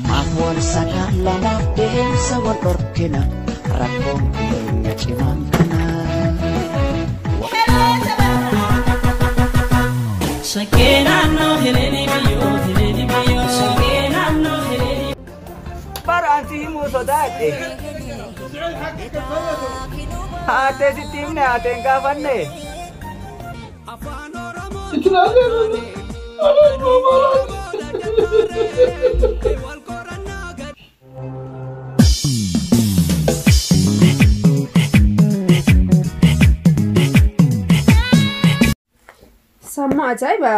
Maaf wal sakaala maaf deemsa wal dhorkina rakkoon keenya cimaan kana. Bara ansi himuu sodaadhe. Haatee sitti himne haatee hin gaafanne. Sammuu ajaa'iba!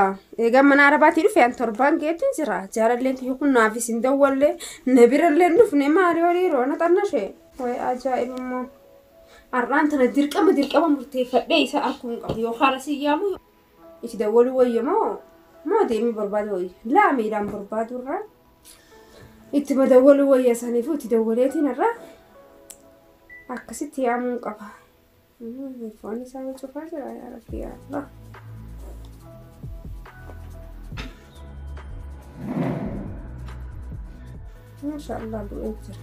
Egaa mana arabaatii dhufe an torbaan geettiin jira. Jaalalleen kiyya kun naafis hin dawwallee na birallee hin dhufne maali walii yeroo na xannashe. Wayi ajaa'iba immoo. Har'aan tana dirqama dirqama murteeffadhee isa arguu hin qabu. Yookaan asii yaamu itti dawwaluu wayya moo moo deemee barbaadu wayya? Laa miilaan barbaadu irraa itti dawwaluu wayya saniifuu itti dawwaleetiin irraa akkasitti yaamuu qaba. Foon isaa cufaa jira yaa Rabbi yaa Allah. ما شاء الله bu'ee jira.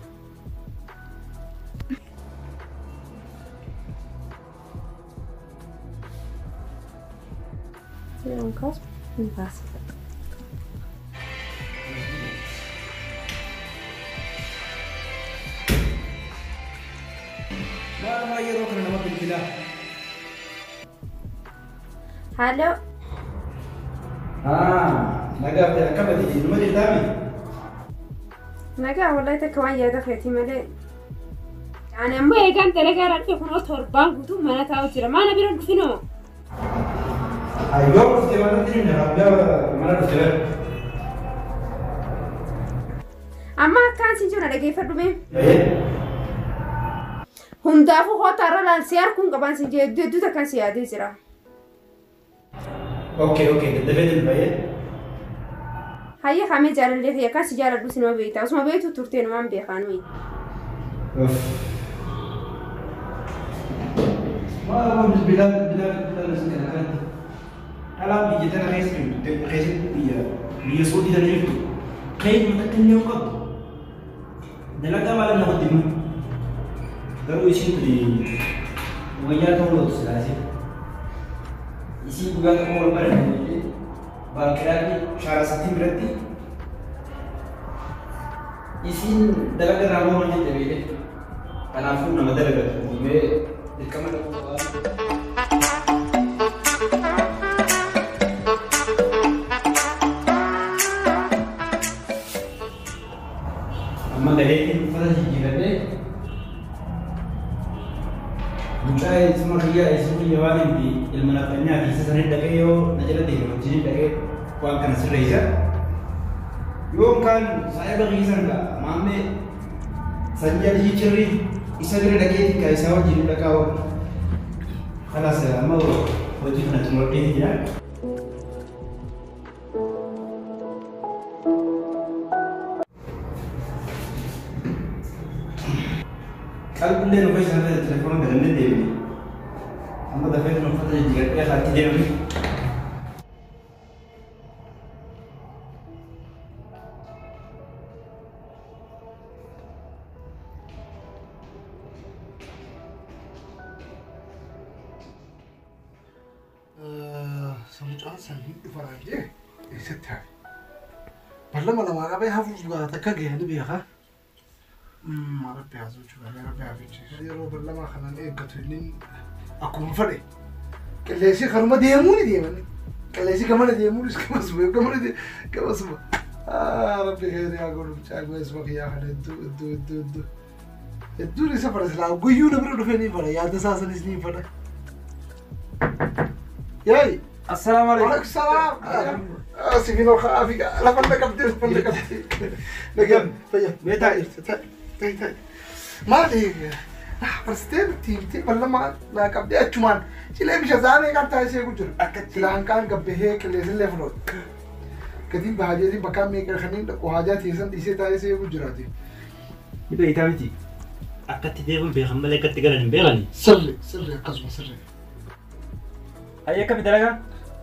Yeroon kaasu ni kaasa. Maal yeroo kana nama bilbilaa? Haaloo. Nagaa fi akkamati numa jirtaami? Nagaa wallahi takka waan yaada keetii malee. Ani ammoo eegaan dalagaa irraa dhufe kunoo torbaan guutuu mana taa'u jira. Maana bira dhufinoo? Yoo dhufte manatti himne rabbaa mana dhufte bara. Amma akkaan si jiru na dhageeffadhu mee. Hundaafuu hoota irra laal si arguun qabaan si jee hedduu hedduu takkaan si yaadee jira. Okay, daddafee dhufee. Hayya kamee jaalallee kiyya akkaan si jaaladhu sinuma beekta. Osuma beektu turtee numaan beekaa nuyi. Maal bilbilaa bilbilaa bilbilaa si kana kanatti. Dhalaan biyya tana keessa jirtu keessatti biyya biyya Suudii tana jirtu keenya takka illee hin qabdu. Dalagaa maal namatti himu? Garuu isiin tuni wayyaa ta'uu lootu silaasee. Isiin guyyaa tokko wal baranne baankiraa fi shaara sittiin biratti isiin dalaga irraa bahuun jette beekte. Kanaafuu nama dalagatu mee dirqama dhaquu qabaa. Amma galeetiin uffata jijjiiradhee mucaa isuma kiyyaa isuma kiyya waan hin ilma nafxanyaa fi isa sanin dhaqee yoo na jala deeme wajjin dhaqee waan kana sirreessa. Yoo kaan saayiba kiyya gaa maammee sanjaa cirri isa bira dhaqeetiin kaa isaa wajjin dhaqaa oolu. Kalaas amma hojii kana xumuradhee jira. Qalbillee nu keessa hafee telefoona galannee deemne. Amma dafee nu uffata jijjiiradhee haatti deemne. Mucaan sanii dhufanaa jee eessatti hafe? Barlama lamaa qabee hafuuf takka gahee ni beekaa. Rabbi haa tolchu Rabbi haa fichiisu. Yeroo barlama kanaan eeggatu inni akkuma fedhe qilleensi karuma deemuu ni deeman. Qilleensi gamana deemuunis gamasuma gamana gamasuma. Rabbi khayri haa godhu mucaa gosa kiyyaa kana hedduu hedduu hedduu hedduu. Hedduun isa fedha silaa guyyuu na bira dhufee ni fedha yaada isaa sanis ni fedha. Yaayi. Assalaamu alaikum. Waalaikum salaam. Asifin خافي لا فلك بدي فلك بدي لقى فيا Mee taa'i. تاي تاي maali barsiteen tiimtee bal'ama naa qabdee achumaan cilee bisha zaanee kan taasisee ku jira. Akkatti. Silaan kaan gabbahee qilleensillee fudhatu. Gatiin bahaajeetiin bakka meeqa kanneen dhaqu haajaa teessan dhiisee taasisee ku jiraati. Ni beektaa miti. Akkatti deemuun beekan malee akkatti galan hin beekani. Sirri sirri akkasuma sirri. Hayya akkami dalagaa?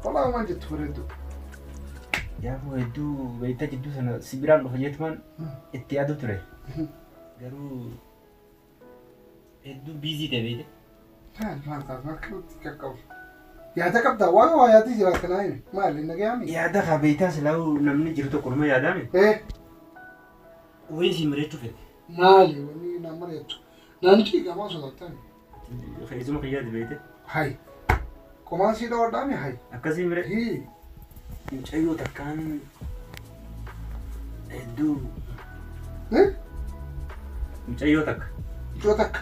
Walaa waan jettu bareeddu. Yaafuu hedduu beektaa jidduu sana si biraan dhufa jettumaan itti yaadu ture. Garuu hedduu biizii ta'e beekte. Maal maal ta'a maal kanatti qaqqabu. Yaada qabdaa waan waa yaadii jiraata naa himi maali nagayaami? Yaada kaa beektaa silaa'uu namni jiru tokko numa yaadaame. Wayii si mari'achuu fedhe. Maali wanni na mari'attu? Naan ciigamaa sodaatani. Keessuma kiyyaati beekte. Hay. Qomaan sii dhawadhaami hay. Akkasii mire. Hii. Mucayyoo takkaan hedduu. Mucayyoo takka. Mucayyoo takka.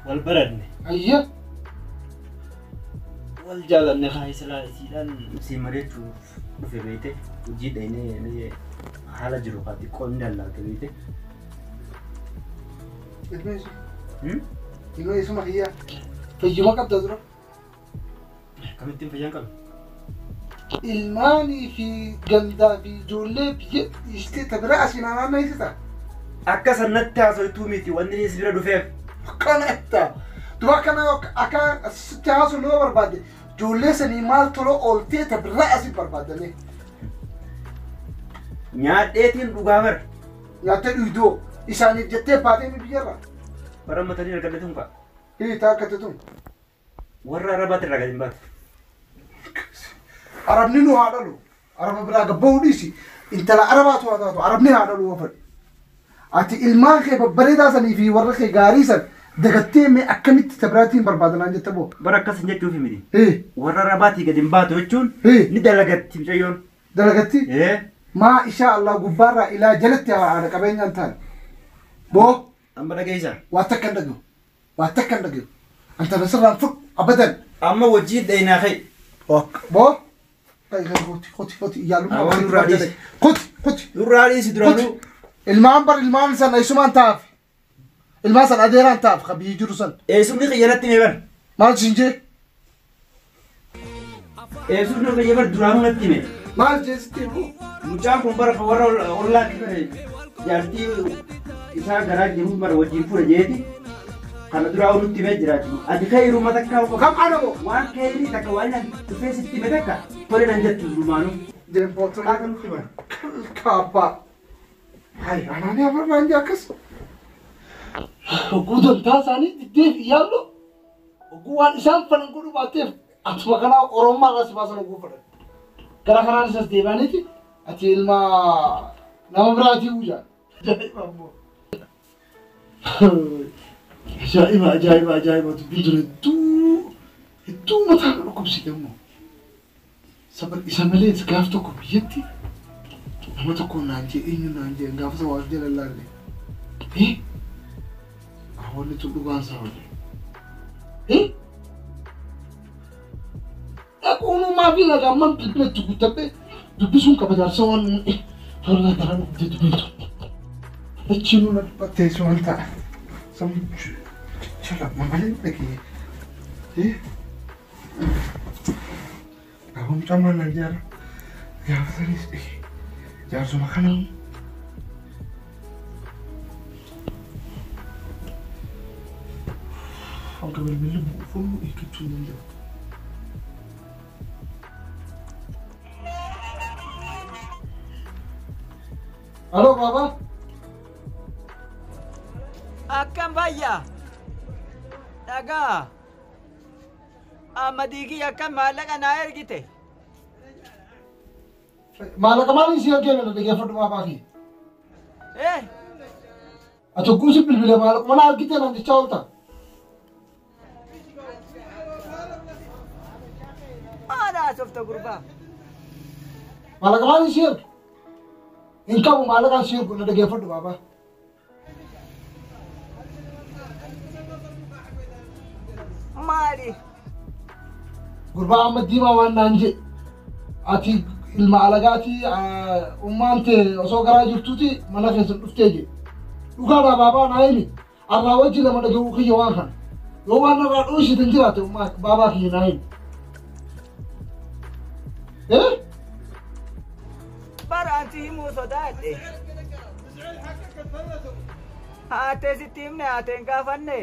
Wal baranne. Ayya. Wal jaalanne kaa silaa isiidhaan si mari'achuuf dhufe beekte. Hojii dhaynee haala jiru kaa xiqqoo inni allaalte beekte. Ilmeessu. Ilmeessuma kiyyaa. Fayyuma qabda dura. Akkamittiin fayyaan qabna? Ilmaanii fi gandaa fi ijoollee biyya dhiistee ta bira asiin naannoo ibsita. Akka sanatti haasoituu miti wanni inni si bira dhufeef. Akkana itta. Dura akkana akka sitti haasoo nama barbaadde ijoollee sanii maal tola ooltee ta bira asii barbaadame. Nyaadheetiin dhugaa bara. Nyaattee dhugdoo isaaniif jettee baatee mi biyyarra. Bara matanii argadhe tun ka'a. Hii taa argatte tun. Warra Arabaatti irraa gadi hin baatu. Arabni nu haa dhalu. Araba biraa gabbahuu dhiisi. Intala Arabaatu haa taatu. Arabni haa dhalu yoo fedhe. Ati ilmaan kee babbareedaa sanii fi warra kee gaarii san dagattee mee akkamitti tabiraatiin barbaadanaan jette boo? Bara akkas hin jechuufi miti. Warra Arabaatii gadi hin baatu jechuun ni dalagatti mucayyoon. Dalagatti? Maa ishaa Allah gubbaarraa ilaa jalatti haadha qabeenyaan taane. Boo? Amma dhageessaa? Waa takka hin dhagahu. Waa takka hin dhagahu. Anta nasirraan fudhu abadan. Amma wajjin dhaynaa ka'e. Boo? Koti koti koti iyyaalummaa. Awwa nurraa dhiisi. Koti koti. Nurraa dhiisi duraanuu. Ilmaan bar ilmaan san eessumaan taaf. Ilmaan san adeeraan taaf ka biyyi jiru san. Eessumni xiyyaratti mee bar. Maal siin jee? Eessumni xiyya bar duraanuu natti hime. Maal jee sitti himu? Mucaan kun bara warra ollaa jaartii isaa garaa jiru bara wajjin fuudha jeeti. Kana duraa nutti himee jiraatu. Ati ka'eeruma takka Kam ana moo? waan ka'eerii takka waan dhufee sitti hime takka tole nan jettu durumaanuu. Deempoota. Kaaka nutti hima. Kaabbaa. Hay anaanii abarraan jee akkas. Hogguu dantaa isaanii diddeef iyyaallu hogguu waan isaan fedhan godhuu baatteef atuma kanaa Oromummaa irraa si baasan hogguu fedhan. Gara kanaan isas deebi'aniiti ati ilma nama biraatii uujaa. Ajaa'iba ammoo. Ajaa'iba ajaa'iba ajaa'iba dubbiin tun hedduu hedduu mataa na dhukkubsite immoo. Saba isa malees gaaf tokko biyyatti nama tokko naan jee eenyu naan jee gaafa isa waaf jala laalle. Wanni tun dhugaan isaa hojii. Dhaquunumaa fi nagaan bilbila itti guuttadhee dubbisuun qaba jaarsa waan tola garaa dhuftee dubbitu. Achiinuu na dubbattee si waan ta'a. Sammuu chala malee dhagee. Gaafa mucaan maal naan jaara gaafa sanis jaarsuma kana. Hanga bilbilli buufamu eeggachuu hin danda'u. Aloo baabaa. Akkam fayyaa? Dhagaa. Amma diigii akkam maallaqa naa ergite? Maallaqa maaliin si ergee na dhaggeeffadhu baabaa kee? Ati hogguu si bilbile maallaqa mana argite naan jechaa oolta. Maal haasofta gurbaa? Maallaqa maaliin si erge? Hin qabu maallaqaan si ergu na dhaggeeffadhu baabaa. Maali? Gurbaa amma diimaa waan naan jee ati ilma alagaati ummaan tee osoo garaa jirtuuti mana keessa dhuftee jee. Dhugaadhaa baabaa naa himi. Arraa wajji nama dhaga'uu kiyya waan kana. Yoo waan narraa dhooshitan jiraate ummaa baabaa kiyya naa himi. Bara anti himuu sodaadhe. Haatee sitti himne haateen gaafanne.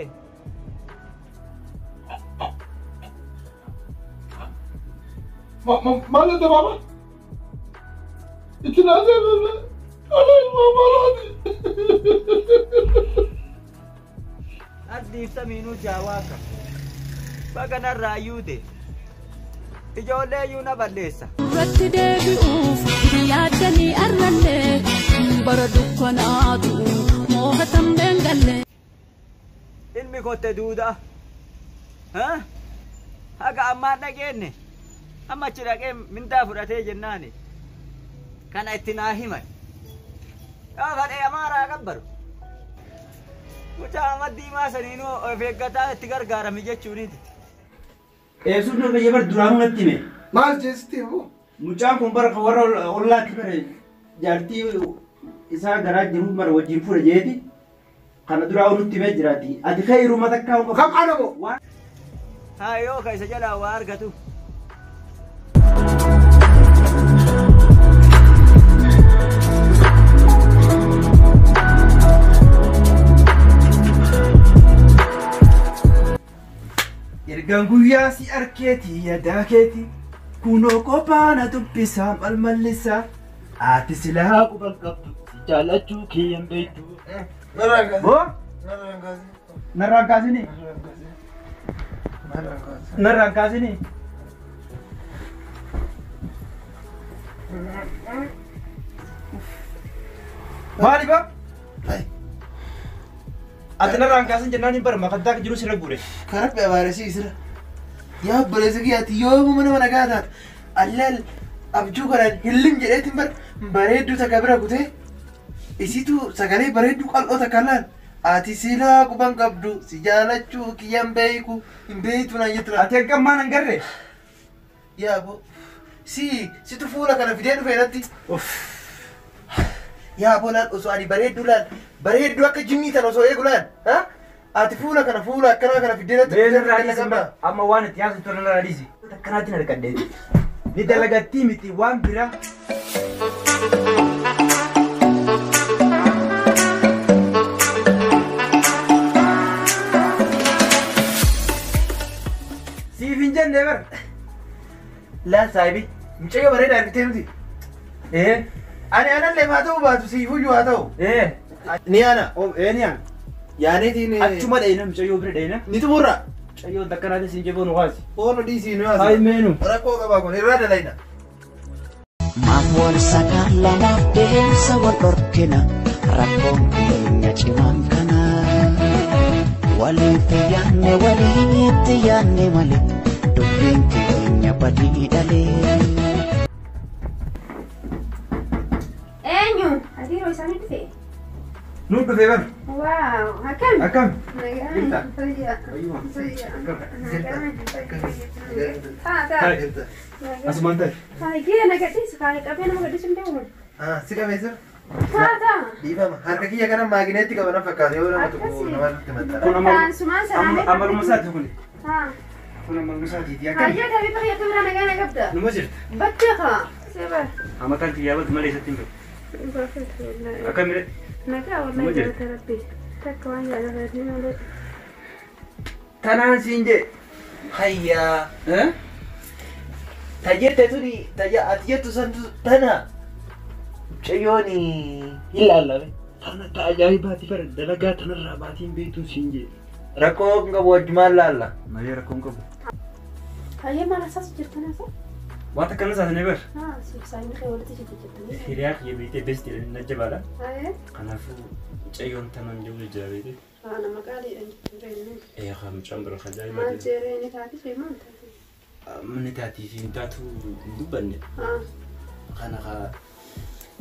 Maal jette baaba? Itti naasee ala ilma maalaati. Ardiif samiinuu jaawaaka. Baga narraa yuude. Ijoollee iyyuu na balleessa. Irratti deebi'uuf yaaddanii arrallee bara dukkanaatu moo'atamneen galle. Ilmi kotte duudaa. Haga ammaan dhageenye. Amma achi dhaqee mindaa fudhatee jennaani. Kana itti naa himan. Yoo fadhee amaaraa qabbaru. Mucaa amma diimaa saniinuu of eeggataa itti gargaarame jechuuniti. Eebsuun nama bar duraanuu natti hime. Maal jeesitti himu? Mucaan kun bara warra ollaatti bare jaartii isaa garaa jiru mara wajjin fuudha jeeti. Kana duraa nutti himee jiraati. Ati khayruma takkaa hin qabu. Kam ana moo? Haa yoo ka isa jalaa waa argatu. Ergaan guyyaa si arkeeti yadaa keeti kunoo kophaa na dubbisaa malmallisaa ati silaa quban qabdu si jaalachuu kiyyan beektu. Boo? Narraan kaasini? Narraan kaasini? Maali ba? Ati narraan kaasin jennaan hin bara makaddaa jiru sirra guure. Karabbi abaarasii isira. Yaa obboleessa kiyya ati yoomuu mana mana gaa taata. Allaal abjuu kanaan hillim jedheetiin bara bareedduu takka bira kutee isitu sagalee bareedduu qal'oo takka laal. Ati silaa quban qabdu si jaalachuu kiyyan beeku hin beektu naan jettu. Ati akka ammaan hin garree? Yaa bo si situ fuula kana fidee dhufe irratti. Yaa bo laal osoo ani bareedduu laal bareedduu akka jinnii tan osoo eegu laal. Ati fuula kana fuula akkanaa kana fidee irratti. Beezirraa dhiisi amma waan itti yaasu tola dhiisi. Akkanaatiin harkadheeti. Ni dalagattii miti waan biraa. Siif hin jenne bara. Laal saahibi mucayyoo bareedaa argitee miti. Ani anallee haa ta'u baatu siifuyyuu haa ta'u. Ni ana. Ni ana. Yaaneetiin. Achuma dheena mucayyoo bira dheena. Ni xumurra. Mucayyoon takkanaatiin siin jeboo nu haasi. Oolu dhiisii nu haasi. Hayi meenu. Rakkoo qabaa kun irraa dalayna. Maaf wal sagaalamaaf deemsa wal dhorkina rakkoon keenya cimaan kana. Walitti yaanne walitti yaanne malee dubbiin keenya badii dhalee. Eenyu? Ati yeroo isaanii dhufe? Nu dhufe bara. Waaw, akkam? Akkam? Nagaa. Fayyaa. Fayyaa. Taa taa. Asumaan ta'i. Hayyee na gadhiisi kaayee qabee nama gadhiisu hin deemu. Si qabeessa? Taa taa. Dhiifama harka kiyya kana maagineetti qaba na fakkaata yoo nama tokko namatti maxxana. Kun Taansumaan salaamee. amaluma isaati kun. Haa. Kun amaluma isaatiiti akkam? Hayyee tabii fayyadu bira nagaa na qabda. Numa jirta. Battee kaa. Seeba. Amataan kiyyaa batu malee isatti hin beeku. Akkam jedhe? Nagaa wallahi galata rabbi. Takka waan jaallatanii malee. Tanaan siin jee. Hayyaa. Tayyette tuni ati jettu santu tana. Mucayyoon hin laallame. Tana ta ajaa'ibaati bara dalagaa tanarraa baatiin beektuun siin jee. Rakkoo hin qabu wajjumaan laalla. Malee rakkoo hin qabu. Hayyee maal asaas jirtan asa? Waan takka na saasnee bar. Haa siif saayinii kee walitti jirtanii. Hiriyaa kiyya beektee beesti jedhanii na jabaadha. Hayyee. Kanaafuu mucayyoon tanaan jiru jira beektee. Haa nama qaaliidha jechuudha. Ee haa mucaan bira Maal ajaa'ibaati. jeeree ni taati fi maal taati? Manni taatii fi hin taatu hin dubbanne. Haa. Kana haa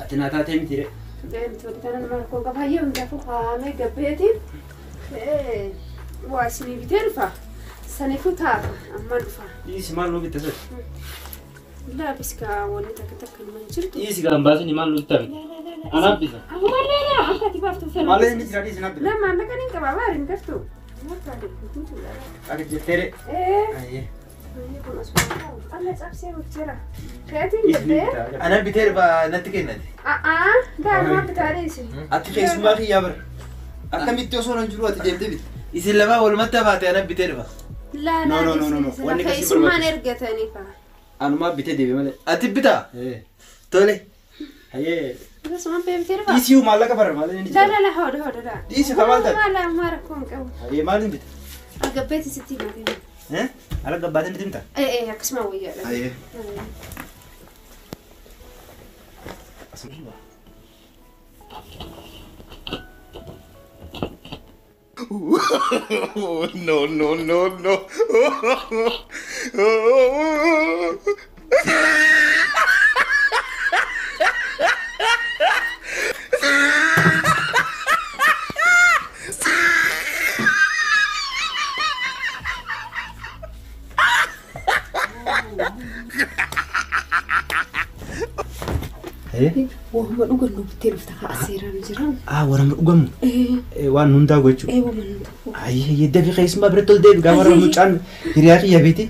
ati naa taatee miti ree. Deemtu walitti nama rakkoo qaba. Hayyee hundaafuu kaa'amee gabbeetiin. Waa isinii bitee dhufa. Saniifuu taafa ammaan dhufa. Dhiisi maal nuu bitta sadi? Laabis kaa wanni takka takka numa hin jirtu. Dhiisi gaa hin baasini maal nuu bitta miti? Anaaf bisa. Akkuma illee akka ati baaftu fedha. Maal inni jira dhiisi naaf bisa. La maallaqa ni qaba baari hin gartu. Akka jettee ree. Ee. Ayyee. Alla cabsee jira. Keetiin jettee? Ana bitee natti kennate. Daa bitaanis. Ati keessumaa kiyyaa bara. Akkamitti osoo nan jiru ati deemtee bitte? Isin lamaa walumatti hafaate ana bitee dhufa. Laa No, no, no, no, no. Wanni kasi Keessummaan barbaachisu. ergatanii faa. Anumaa bitee deebi malee. Ati bitaa? Tole. Hayyee. Akkasumaan beektee dhufa. Dhiisii maallaqa bara maal inni Laa jira? laa laa hooda hooda laa. Dhiisi ka maal taate? Maal maal rakkoo hin qabu. Hayyee maal hin bite? Agabbeeti sitti himate. Ala gabbaatiin bitimta? Ee akkasuma wayyaadha. Hayyee. No, no, no, no. Waanuma dhugannu bittee dhufta kaa seeraan jiran. Warama dhugamu. Waan hundaa gochuu. Waanuma tokko. Hayyee dafii keessumaa biratti ol deebi gaafa warra mucaan hiriyaa kiyya beeti.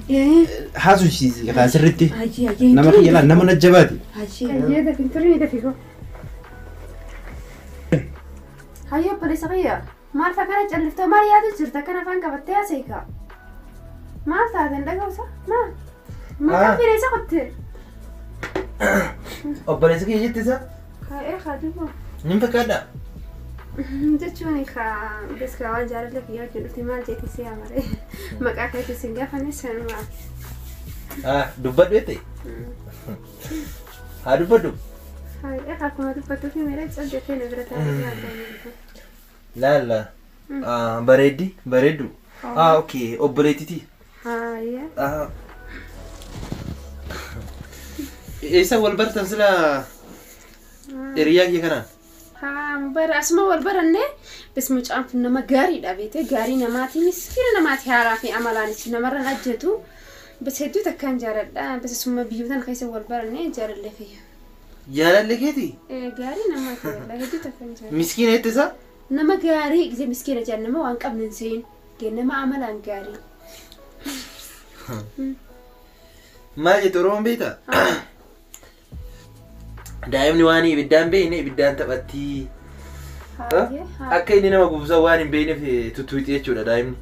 Haasuusiisi kaa sirriitti. Hayyee hayyee. Nama kiyya laa nama najjabaati. Hayyee. Hayyee dafii turii dafii koo. Hayyee obboleessa kiyya. Maal fakkaata calliftoo maal yaadu jirta kana afaan qabattee haasa'e Maal taateen dhaga'uusa? Maal? Maqaa fireessa qottee? Obboleessa kiyya jette isaa? Kaa'ee haa Nin fakkaadha. Jechuun kaa beeska waan jaalala kiyya wajjin dhufte maal jeeti si amare maqaa keetti sin gaafanne sanuma. Dubbadhu jette? Haa dubbadhu. Haa akkuma dubbattuu fi miira cal jettee na bira taa'ee maal Laalla. Bareeddi bareeddu. Okay obboleettiti. Haa Eessa wal bartan sila hiriyaa kiyya kanaan? Haa bara asuma wal baranne bes mucaan kun nama gaariidha beete gaarii namaati miskiina namaati haaraa fi amalaanis namarraan ajjetu bes hedduu takkaan jaaladha bes asuma biyyootan keessa wal baranne jaalallee kiyya. Jaalallee keeti? Gaarii namaati wallahi hedduu takkaan jaaladha. Miskiina jette isaa? Nama gaarii gisee miskiina jedhan nama waan qabne hin seeyin nama amalaan gaarii. Maal jette Oromoon beektaa? Daa'imni waan ibiddaan beekne ibiddaan taphatti. Akka inni nama gubsa waan hin beekneef tuttuuti jechuudha daa'imni.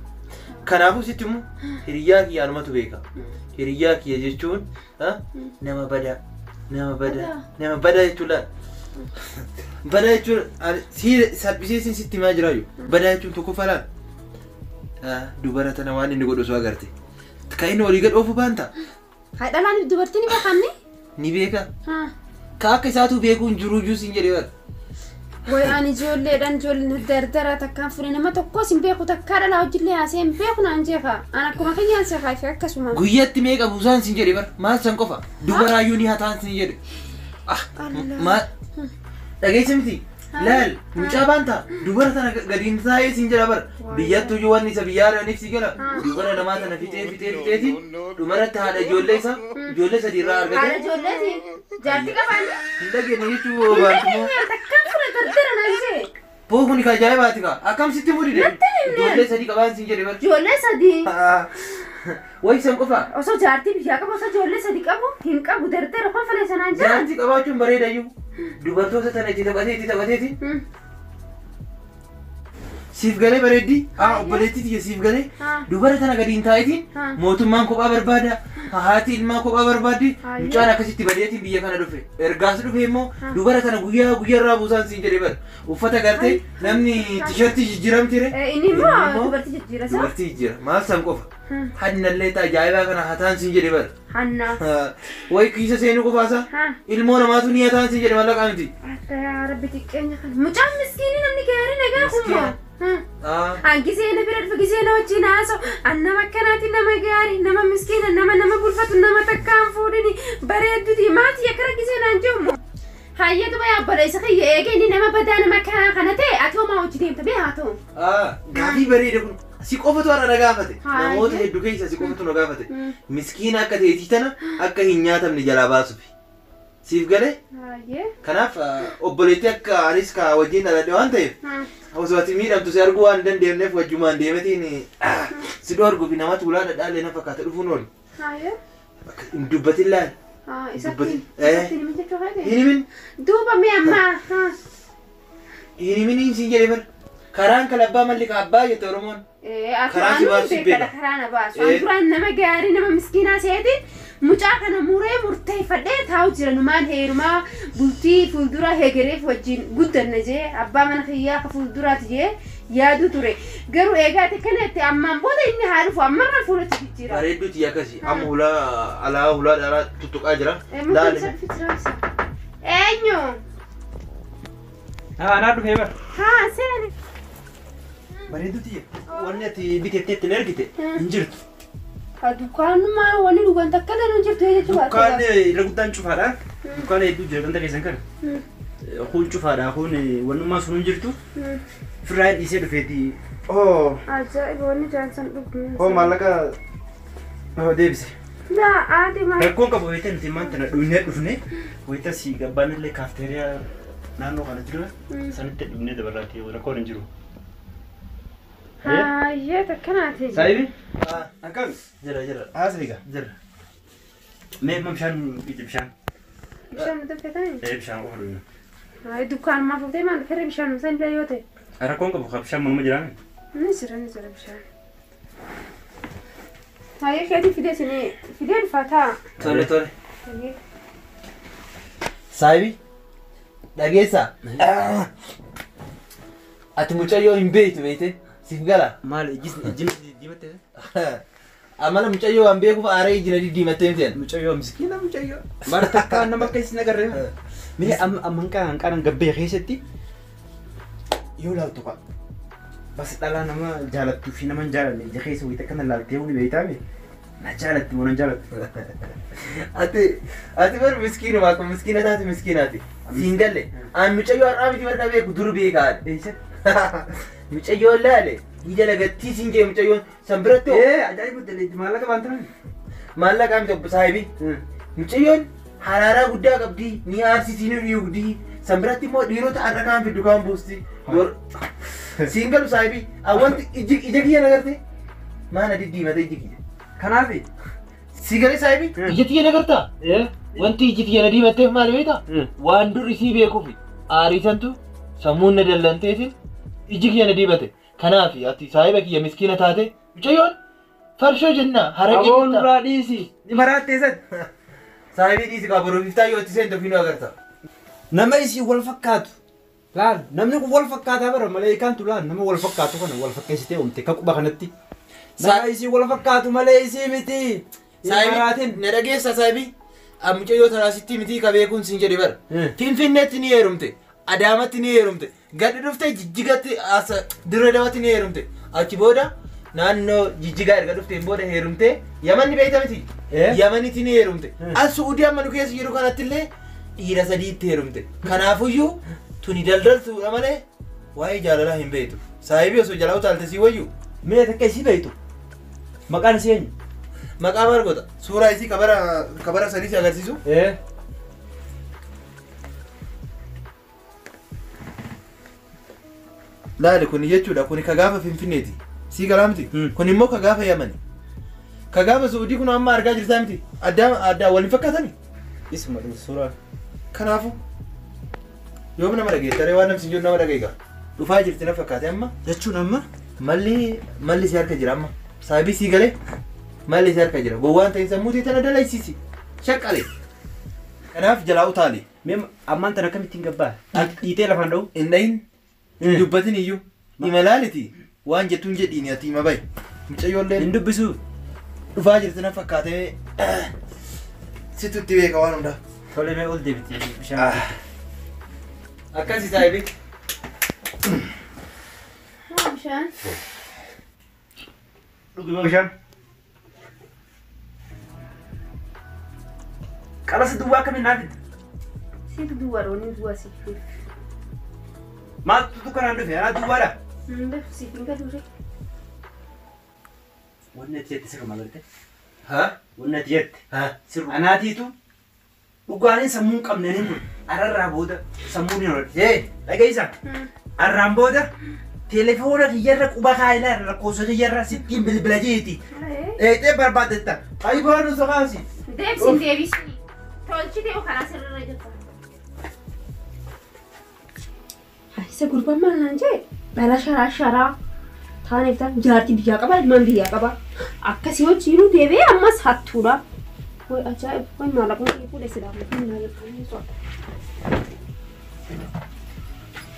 Kanaafuu sitti immoo hiriyaa kiyya anumatu beeka. Hiriyaa kiyya jechuun nama badaa, nama badaa, nama badaa jechuudha. Badaa jechuun salphisee sitti himaa jiraayu. Badaa jechuun tokkoffaa laal. Dubara tana waan inni godhu osoo agarte. Kan inni olii gad oofu baanta. Haa dhalaan dubartii ni beekamne? Ni beeka. Ka akka isaatu beekuun jiru iyyuu siin jedhee bara. Way ani ijoolleedhaan ijoolleen dardara takkaan fure nama tokkos hin beeku takkaa dhalaa hojillee haasee hin beeku naan jeeqa. An akkuma kiyyaan seeqaa fi akkasuma. Guyyaatti meeqa buusaan siin jedhee bara maal san qofa dubaraayyuu ni hataan siin jedhe. Maal dhageessa miti laal mucaa baanta dubara tana gadiin taa'ee siin jedha bara biyyattuu iyyuu wanni isa biyyaa ari'aniif si gala dubara namaa tana fixee fixee fixeeti dhumarratti haadha ijoollee isaa ijoollee sadii irraa argate. Haadha ijoolleeti jaartii qabaan. Hin dhageenye jechuu baantumoo. Takkaan fure dardara naan jee. Boo kun ka ajaa'ibaati kaa akkam sitti mudide ijoollee sadii qabaan siin jedhe bara. Ijoollee sadii. Wayi san qofa. Osoo jaartii biyyaa qabu osoo ijoollee sadii qabu hin qabu dardara konfalee sanaan jira. Jaartii qabaachuun bareedayyuu. Dubartoota tana itti taphatee itti taphateeti. Siif galee bareeddi. Obboleettii tiyya siif galee. Dubara tana gadi hin taa'itiin mootummaan kophaa barbaada. Haati ilmaa kophaa barbaaddi. Mucaan akkasitti badeetiin biyya kana dhufe. Ergaas dhufe immoo dubara tana guyyaa guyyaarraa buusaan siin jedhee bara. Uffata gartee namni tishartii jijjiiramtire. Inni immoo dubartii jijjiira isaa. Dubartii jijjiira. Maal san qofa. Hannallee ajaa'ibaa kana hataan siin jedhee bara. Hanna. Wayi kiisa seenuu qofaasaa. Ilmoo namaatu ni hataan siin jedhe mallaqaa miti. Rabbi xiqqeenya kana. Mucaan miskiinii namni gaarii nagaa kummoo. An gisee na bira dhufe gisee na wajjin haasa'u an nama akkanaati nama gaarii nama miskiina nama nama bulfatu nama takkaan fuudhini bareedduti maatii akkana gisee naan jedhu. Hayyatu bayaa obboleessa kiyya eegee inni nama badaa nama akkanaa kana ta'e ati homaa hojii deemta bee haa ta'u. Gaafii bareeda kun si qofatu har'a na gaafate namoota hedduu keessa si qofatu na gaafate miskiina akka ta'eetii tana akka hin nyaatamne jalaa baasufi. Siif galee? Kanaaf obboleettii akka anis ka wajjin dhaladhe waan ta'eef osoo ati miidhamtu si arguu waan dandeenyeef wajjumaan deemetiin si dhoorguuf nama tuulaa dhadhaalee na fakkaata dhufuun oolu. Haaya. Hin dubbatin laal. Isatti himin jechuu feete? Hin himin. Duuba mee ammaa. Hin himin siin jedhe bar. Karaan kalabbaa malli kaabbaa jette Oromoon. Karaa si baasu beeka. Karaa na baasu. An duraan nama gaarii nama miskiinaa seetiin mucaa kana muree murteeffadhee taa'u jira numaan heerumaa bultii fuuldura hegereef wajjin guddanna jee abbaa mana kiyyaa akka fuulduraati jee yaadu ture. Garuu eegaati kanatti ammaan booda inni haa dhufu ammarraan fuulatti jijjiira. Bareedduuti akkasi amma hulaa alaa hulaa dhaaraa tuttuqaa jira. Laale. Eenyu? Haa anaa dhufee bara. Haa seeni. Bareedduuti wanni ati biteettee ittiin ergite hin jirtu. Dukkaanuma wanni dhugan takka illee hin jirtu jechuudha. Dukkaan irra guddaan cufaadha. Dukkaan hedduu jira ganda keessan kana. Kun cufaadha kun wannummaa sun hin jirtu. Firraa dhiisee dhufeeti. Oo. Ajaa'iba wanni jaansan dhugme. Hoo maallaqa deebise. Laa aadi maal. Rakkoon qabu wayita nuti maanta na dhugnee dhufne wayita si gabbaan illee kaafteeriyaa naannoo kana jiru sanitti dhugnee dabarraatti rakkoon hin jiru. Hayyee takkanaati. Saayibi? Akkam? Jira jira. Haasriga? Jira. Mee amma bishaan ija bishaan. Bishaan nuti feetanii? Ee bishaan qofa dhugna. Hayi dukkaan maa fuutee maal ferre bishaan nuti illee yoo ta'e. Rakkoon qabu bishaan manuma jiraame? Ni jira ni jira bishaan. Hayyee keetii fidee isinii fidee dhufataa. Tole tole. Saayibi? Dhageessaa? Ati mucayyoo hin beektu beekte? Siif gala. Maal ijji diimattee? Amala mucayyoo waan beekuuf aaree ijji na diddiimattee miti. Mucayyoo miskiina mucayyoo. Bara takka nama akka isin agarree. Mee amma hanqaan gabbee keessatti yoo laaltu qabu. Bas dhalaa nama jaalattuu fi nama hin jaalanne ija keessa wayita kana laaltee huni beektaame na jaalatti moo na jaalattu. Ati bar miskiinuma akkuma miskiina taate miskiinaati. Siin galle an mucayyoo har'aa miti barqa beeku dur beekaa. Mucayyoo laale ija lagattii siin jee mucayyoon san biratti. Ajaa'iba daleetti maallaqa waan turan. Maallaqa miti obbo saahibii. Mucayyoon haraaraa guddaa qabdi ni aarsisii ni dhugdi san biratti immoo dhiirota har'a kaan fiddu kaan buusti. Siin galu saahibii wanti ija kiyya nagarte maana diddiimate iji kiyya. Kanaafi. Si galee saahibii ija kiyya nagartaa? Wanti iji kiyya na diimatteef maali beektaa? Waan dur isii beekuufi aariisantu sammuun na dallanteetiin iji kiyya na diimate. Kanaaf ati saahiba kiyya miskiina taate mucayyoon farshoo jennaa haraqee. Aboon duraa dhiisi. Ni maraattee sati. Saahibii dhiisi qaba boroof yoo itti seentu ofiinuu agarta. Nama isii wal fakkaatu. Laal namni kun wal fakkaataa bara malee kaantu laal nama wal fakkaatu kana wal fakkeessitee uumte ka quba kanatti. Nama isii wal fakkaatu malee isii miti. Saahibii na dhageessa saahibii. Mucayyoo tanaasitti miti ka beekuun siin jedhe bara. Finfinneetti ni heerumte. Adaamatti ni heerumte. Gadi dhuftee jijjigatti dirree dawatti ni heerumte. Achi booda naannoo jijjigaa erga dhufteen booda heerumte. Yamanni beekta miti. Yamanitti ni heerumte. As Suudii amma nu keessa jiru kanatti illee dhiira sadiitti heerumte. Kanaafuyyuu tuni daldaltuudha malee waa'ee jaalalaa hin beektu. Saahibii osoo jalaa utaalte sii wayyu. Mee takka isii beektu? Maqaan isii eenyu? Maqaa maal goota? Suuraa isii kabara sadii si agarsiisu? Laali kuni jechuudha kuni ka gaafa Finfinneeti. Sii galaa miti? Kun immoo ka gaafa Yamani. Ka gaafa Suudii kun amma argaa jirtaa miti? Addaa waliin fakkaatani? Isuma suuraa. Kanaafuu yoom nama dhageetta waan namni jiru nama dhageega. Dhufaa jirti na fakkaate amma. Jechuun amma? Malli si harka jira amma. Saahibii sii galee malli si harka jira. Gowwaan ta'in sammuu ta'e tana dalaysiisi. Shaqqale. Kanaaf jalaa utaali. Mee ammaan tana akkamittiin gabbaa? Dhiitee lafaan dha'u? Hin dhahin. Dubbatin iyyuu. Ima laaliti waan jettuun jedhiini ati ima bahi. Mucayyoollee. Hin dubbisu. Dhufaa jirti na fakkaate situ itti beeka waan hundaa. Tole mee ol deebiti bishaan. Akkasi saahibii. Bishaan. Dhuguma bishaan. Qalasa duwwaa akkamiin naa fidda? Siitu duwwaadha wanni duwwaa siif fidu. Maaltu dukkanaan dhufe? Anaa duwwaadha? Siif hin galu. Wanni ati jette sirruma garte? Haa? Wanni ati jette? Haa? Sirruma. Anaatiitu dhugaaleen sammuu hin qabne ni kun ararraa booda sammuun hin horadhe. Dhageessaa? Arraan booda Telefoona kiyyarra quba kaayilaa lakkoofsa kiyyarra sittiin bilbila jeeti. Eexee barbaadetta. Ayibaan nu kaasi. Deebisiin deebisii. Tolchitee karaa sirriirra jirta. Isa gurbaan maal naan jee dhala sharaa sharaa taaneef taan jaartii biyyaa qaba ilmaan biyyaa qaba. Akkasii hojiinuu deebi'ee ammas hattuudha. Way ajaa'iba way maallaqni kee fuudhe silaa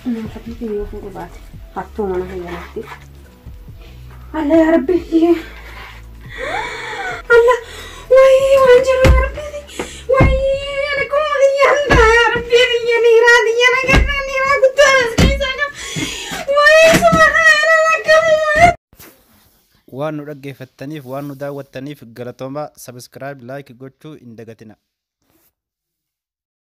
maallaqni kee yoo fuudhu baate hattuu mana fayyadaatti. Alla yaa rabbi alla way waan jiru yaa rabbi way ana kuma yalla yaa rabbi yaa niiraa yaa nagarra niiraa guddaa as keessaa qaba way subhaanallah kamuma. Waan nu dhaggeeffattaniif waan nu daawwattaniif galatoomaa. Subscribe, like gochuu hin dagatina.